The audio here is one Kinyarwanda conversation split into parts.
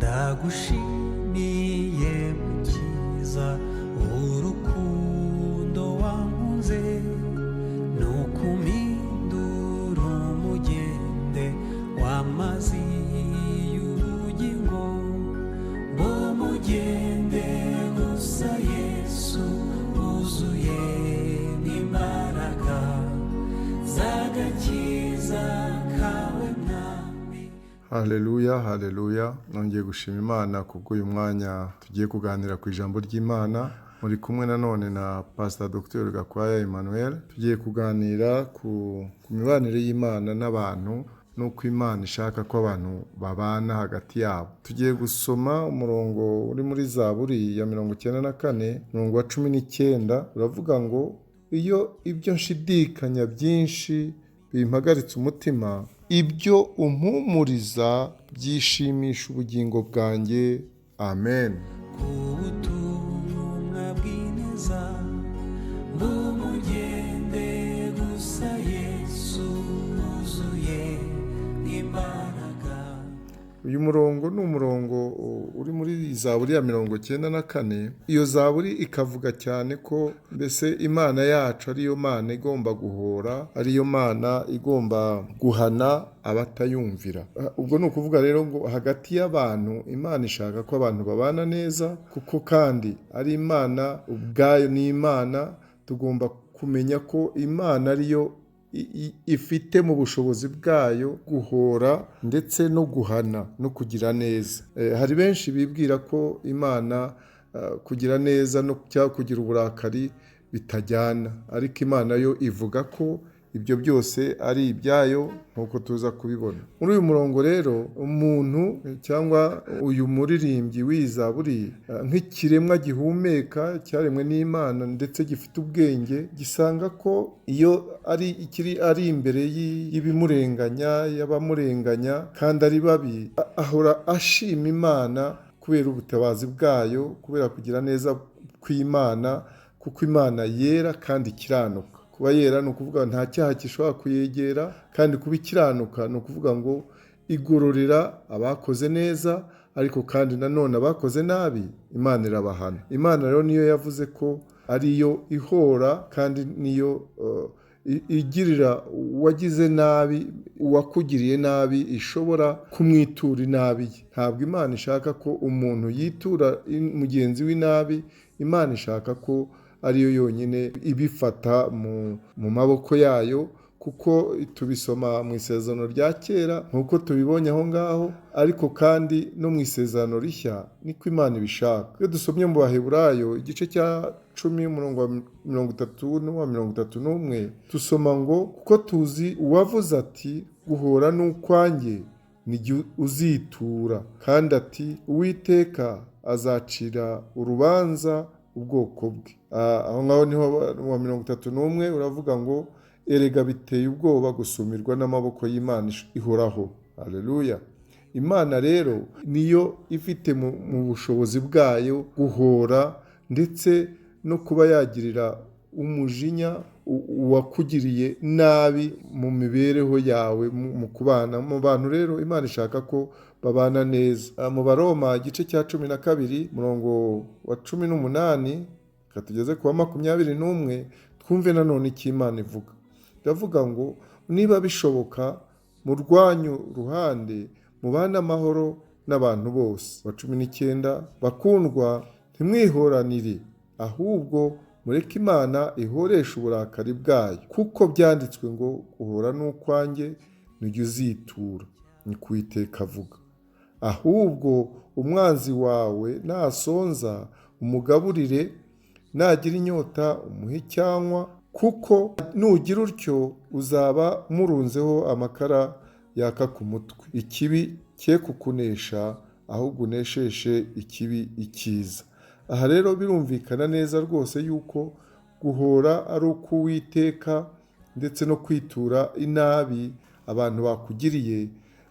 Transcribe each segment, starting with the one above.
Ndagushimiye Mukiza, urukundo wankunze, nukumpindura umugende w'amazi y'ubugingo. Mbumugende gusa Yesu, wuzuye n'imbaraga z'agakiza kawe, Mwami. Haleluya, haleluya! Nongeye gushima Imana kubw'uyu mwanya tugiye kuganira ku ijambo ry'Imana. Muri kumwe nanone na Pastor Dr Gakwaya Emmanuel. Tugiye kuganira ku mibanire y'Imana n'abantu n'uko Imana ishaka ko abantu babana hagati yabo. Tugiye gusoma umurongo uri muri Zaburi ya 94, umurongo wa 19, uravuga ngo: "Iyo ibyo nshidikanya byinshi bimpagaritse umutima, ibyo umpumuriza byishimisha ubugingo bwanjye." Amen. Ku butumwa bw'ineza, mbumugende gusa Yesu, wuzuye n'imbaraga. Uyu murongo ni umurongo uri muri Zaburi ya 94. Iyo zaburi ikavuga cyane ko mbese Imana yacu ariyo Mana igomba guhora, ariyo Mana igomba guhana abatayumvira. Ubwo ni ukuvuga rero ngo hagati y'abantu Imana ishaka ko abantu babana neza, kuko kandi ari Imana ubwayo ni Imana. Tugomba kumenya ko Imana ariyo ifite mu bushobozi bwayo guhora ndetse no guhana no kugira neza. Hari benshi bibwira ko Imana kugira neza no cyangwa kugira uburakari bitajyana, ariko Imana yo ivuga ko ibyo byose ari ibyayo, nk'uko tuza kubibona muri uyu murongo. Rero umuntu cyangwa uyu muririmbyi w'izaburi, nk'ikiremwa gihumeka cyaremwe n'Imana ndetse gifite ubwenge, gisanga ko iyo ari ikiri ari imbere y'ibimurenganya, y'abamurenganya kandi ari babi, ahora ashima Imana kubera ubutabazi bwayo, kubera kugira neza kw'Imana, kuko Imana yera kandi ikiranuka. Kuba yera ni ukuvuga nta cyaha gishobora kuyegera, kandi kuba ikiranuka ni ukuvuga ngo igororera abakoze neza, ariko kandi nanone abakoze nabi Imana irabahana. Imana rero niyo yavuze ko ariyo ihora kandi niyo igirira uwagize nabi, uwakugiriye nabi ishobora kumwitura inabi ye. Ntabwo Imana ishaka ko umuntu yitura mugenzi we inabi. Imana ishaka ko ariyo yonyine ibifata mu maboko yayo, kuko tubisoma mu Isezerano rya Kera nk'uko tubibonye aho ngaho, ariko kandi no mu Isezerano Rishya niko Imana ibishaka. Iyo dusomye mu Baheburayo igice cya 10, umurongo wa 30 n'uwa 31, dusoma ngo: "Kuko tuzi uwavuze ati: 'Guhora ni ukwanjye, ni jye uzitura,' kandi ati: 'Uwiteka azacira urubanza ubwoko bwe.'" Aho ngaho niho wa 31 uravuga ngo: "Erega biteye ubwoba gusumirwa n'amaboko y'Imana ihoraho." Haleluya! Imana rero niyo ifite mu bushobozi bwayo guhora ndetse no kuba yagirira umujinya uwakugiriye nabi mu mibereho yawe, mu kubana mu bantu. Rero Imana ishaka ko babana neza. Mu Baroma igice cya 12, umurongo wa 18, reka tugeze ku wa 21, twumve nanone icyo Imana ivuga. Iravuga ngo: "Niba bishoboka, mu rwanyu ruhande mubane amahoro n'abantu bose." Wa 19: "Bakundwa, ntimwihoranire, ahubwo mureke Imana ihoreshe uburakari bwayo, kuko byanditswe ngo: 'Guhora ni ukwanjye, nijye uzitura, ni ko Uwiteka avuga.' Ahubwo umwanzi wawe nasonza, umugaburire, nagira inyota, umuhe icyanywa, kuko nugira utyo uzaba umurunzeho amakara yaka ku mutwe. Ikibi cye kukunesha, ahubwo unesheshe ikibi icyiza." Aha rero birumvikana neza rwose yuko guhora ari uk'Uwiteka, ndetse no kwitura inabi abantu bakugiriye.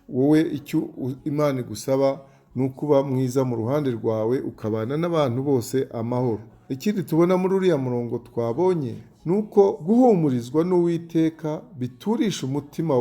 Wowe icyo Imana igusaba ni ukuba mwiza mu ruhande rwawe, ukabana n'abantu bose amahoro. Ikindi tubona muri uriya murongo twabonye ni uko guhumurizwa n'Uwiteka biturisha umutima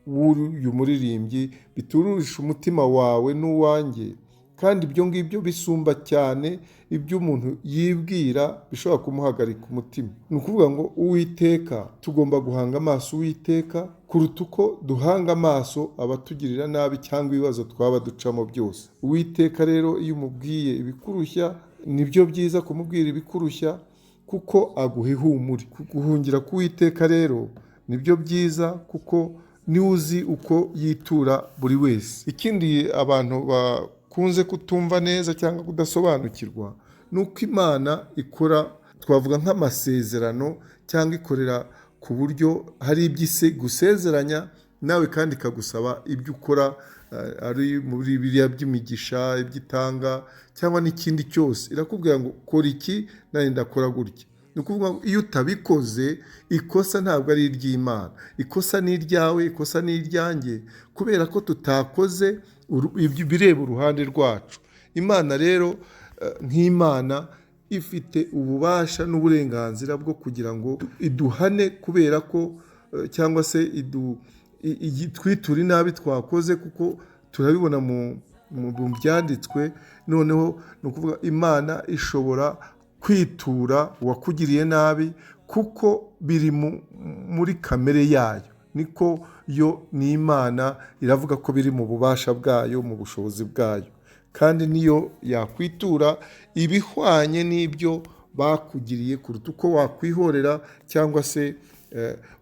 w'uyu muririmbyi, biturisha umutima wawe n'uwanjye. Kandi Kandi ibyo ngibyo bisumba cyane ibyo umuntu yibwira bishobora kumuhagarika umutima. Ni ukuvuga ngo Uwiteka, tugomba guhanga amaso Uwiteka kuruta uko duhanga amaso abatugirira nabi cyangwa ibibazo twaba ducamo byose. Uwiteka rero iyo umubwiye ibikurushya, nibyo byiza kumubwira ibikurushya kuko aguha ihumure. Guhungira ku Uwiteka rero nibyo byiza kuko niwe uzi uko yitura buri wese. Ikindi abantu bakunze kutumva neza cyangwa kudasobanukirwa ni uko Imana ikora, twavuga nk'amasezerano cyangwa ikorera ku buryo hari ibyo igusezeranya nawe kandi ikagusaba ibyo ukora, ari muri biriya by'imigisha, ibyo itanga cyangwa n'ikindi cyose. Irakubwira ngo kora iki, nanjye ndakora gutya. Ni ukuvuga ngo iyo utabikoze, ikosa ntabwo ari iry'Imana, ikosa ni iryawe, ikosa ni iryanjye, kubera ko tutakoze ibireba uruhande rwacu. Imana rero nk'Imana ifite ububasha n'uburenganzira bwo kugira ngo iduhane kubera ko cyangwa se twiture inabi twakoze, kuko turabibona mu byanditswe. Noneho ni ukuvuga Imana ishobora kwitura uwakugiriye nabi kuko biri muri kamere yayo. Niko yo ni Imana iravuga ko biri mu bubasha bwayo, mu bushobozi bwayo, kandi niyo yakwitura ibihwanye n'ibyo bakugiriye kuruta uko wakwihorera cyangwa se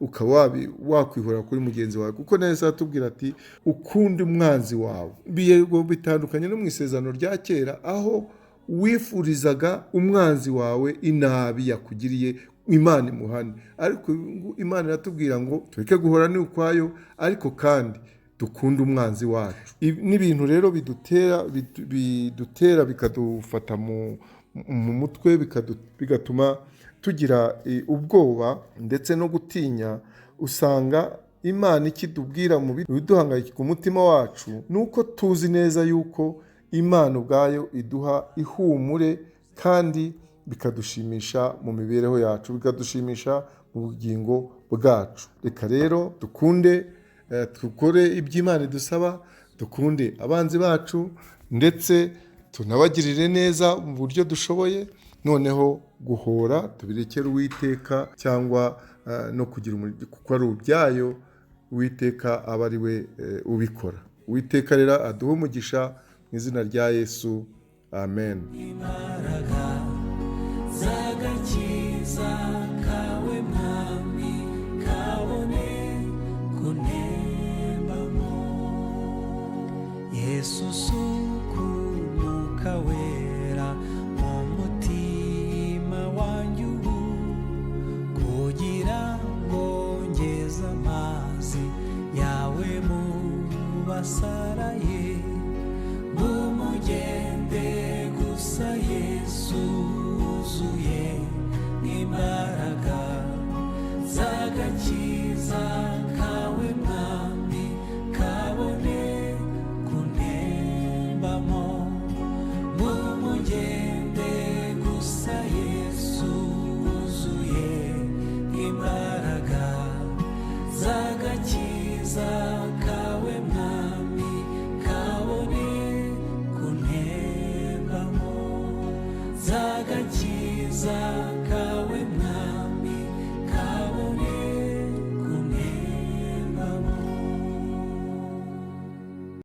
ukaba wakwihorera kuri mugenzi wawe. Kuko neza atubwira ati ukunde umwanzi wawe. Yego bitandukanye no mu isezerano rya kera aho wifurizaga umwanzi wawe inabi yakugiriye Imana imuhane. Ariko Imana iratubwira ngo tureke guhora ni ukwayo, ariko kandi dukunde umwanzi wacu. N'ibintu rero bidutera bikadufata mu mutwe, bigatuma tugira ubwoba ndetse no gutinya. Usanga Imana ikidubwira mu biduhangayika umutima wacu ni uko tuzi neza yuko Imana ubwayo iduha ihumure kandi bikadushimisha mu mibereho yacu, bikadushimisha mu bugingo bwacu. Reka rero dukunde, dukore ibyo Imana idusaba, dukunde abanzi bacu ndetse tunabagirire neza mu buryo dushoboye. Noneho guhora tubirekere Uwiteka cyangwa no kugira kuko ari ubyayo, Uwiteka aba ari we ubikora. Uwiteka rero aduhe umugisha mu izina rya Yesu, amen. Imbaraga z'agakiza kawe Mwami kabone kunembamo. Yesu suku Umwuka Wera mu mutima wanjye ubu, kugira ngo ngeze amazi yawe mu basaraye, bumugende gusa Yesu wuzuye n'imbaraga z'agakiza kawe Mwami kabone kunembamo. Bumugende gusa Yesu wuzuye imbaraga z'agakiza kawe Mwami kabone kunembamo. Z'agakiza